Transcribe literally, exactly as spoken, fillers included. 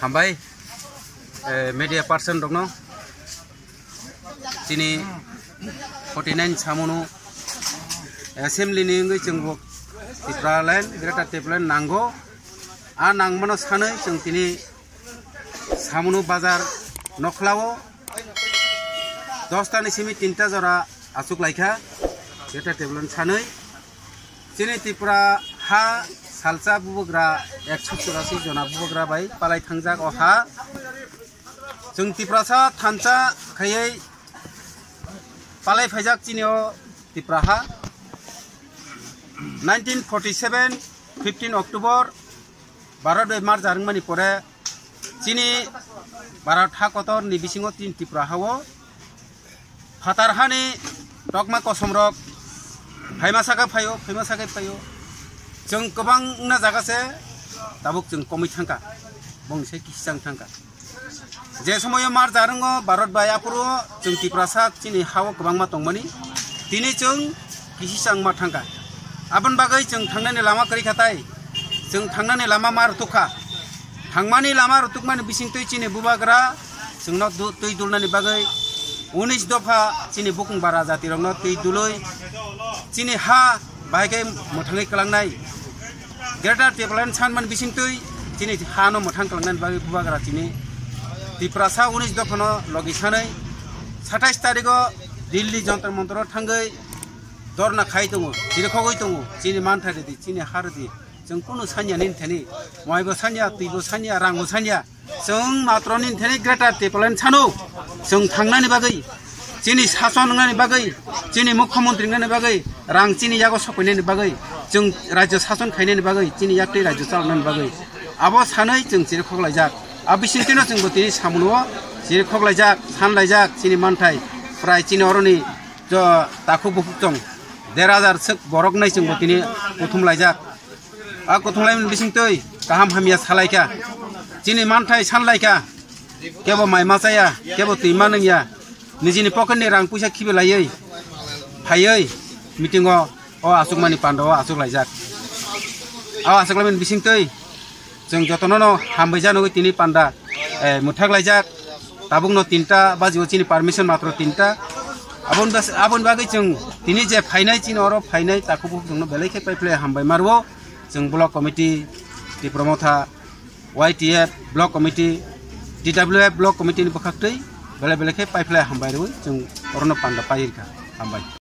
Hambai, eh, media person rokno chini forty nine samunu assembly ni wngwi chwng bo Tipraland, Greater Tipraland nango. A nangmano sanwi chwng tini samunu bazar nokhlao dosta ni simi tinta jora achuk laikha, Greater Tipraland sanwi. Chini Tripura ha salsa bubagra ekso churasi jona bubagra bai palai thangjak o ha. Chwng Tiprasa thansa khaiwi palai phaijak chini o Tripura ha. Nineteen forty seven, fifteen October, Bharat bai mar jarwngmani pore chini Bharat ha kotor ni bisingo tin Tripura ha o phatar hani tokma kosom rok phaima saka phaio, phaima saka phaio. Chwng kwbang wngna jaga se tabuk chwng komwi thangka, bongni se kisang thangka. Je somoyo mar jarwngo Bharat bai aphuru chwng Tiprasa chini ha o kwbangma tongmani, tini chwng kisisangma thangka. Aboni bagwi chwng thangnani lama kwrwi kha tai, chwng thangnani lama ma rwtuk kha. Thangmani lama rwtukmani bisingtwi chini bubagra chwngno du-, twi dulnani bagwi unis dopha chini bukung bara jatirokno twi dulwi chini ha bahai khe mwthangwi kwlangnai. Greater Tipraland sanmani bisingtwi chini hano mwthang kwlangnani bagwi bubagra chini Tiprasa unis dophano logi sanwi satais tarigo Delhi Jantar Mantar o thangwi dorna khai tongo, chirikhogwi tongo, chini manthai rwdi, chini ha rwdi. Chwng kunu sanya nini thani, moibo sanya, twibo sanya, rangbo sanya. Chwng matro nini thani Greater Tipraland sano. Chwng thangnani bagwi, chini sason wngnani bagwi, chini mukhyamantri wngnani bagwi, rang chini yago sokoinani bagwi, chwng rajyo sason khainani bagwi, chini yaktwi rajyo chalnani bagwi. Abo sanwi chwng chirikhok laijak. Abo bisingtwino chwngbo tini samungo chirikhok laijak, san laijak, chini manthai. Prai chini oroni jo takhuk bukhuk tong. Der hajar swk borok nai chwngbo tini kuthum laijak. A kuthum laimani bisingtwi kaham hamya salaikha. Chini manthai sanlaikha. Kebo mai machaya, kebo twi manwngya. Nijini pocket ni rang puisa khibi laiwi phaiwi meeting o, o achukmani panda o achuk laijak. O achuk laimani bisingtwi chwng jotono no hambai janogwi tini panda, eh, mwthak laijak. Tabukno tinta baji o chini permission matro tinta. Aboni bas-, aboni bagwi chwng tini je phainai chini oro phainai takhuk bukhuk chwngno belai khe paiphlai hambai marwo. Chwng block committee, Tipra Motha, Y T F block committee, T W F block committee ni bwkhaktwi belai belai khe paiphlai hambai rwui chwng orono panda pairikha. Hambai.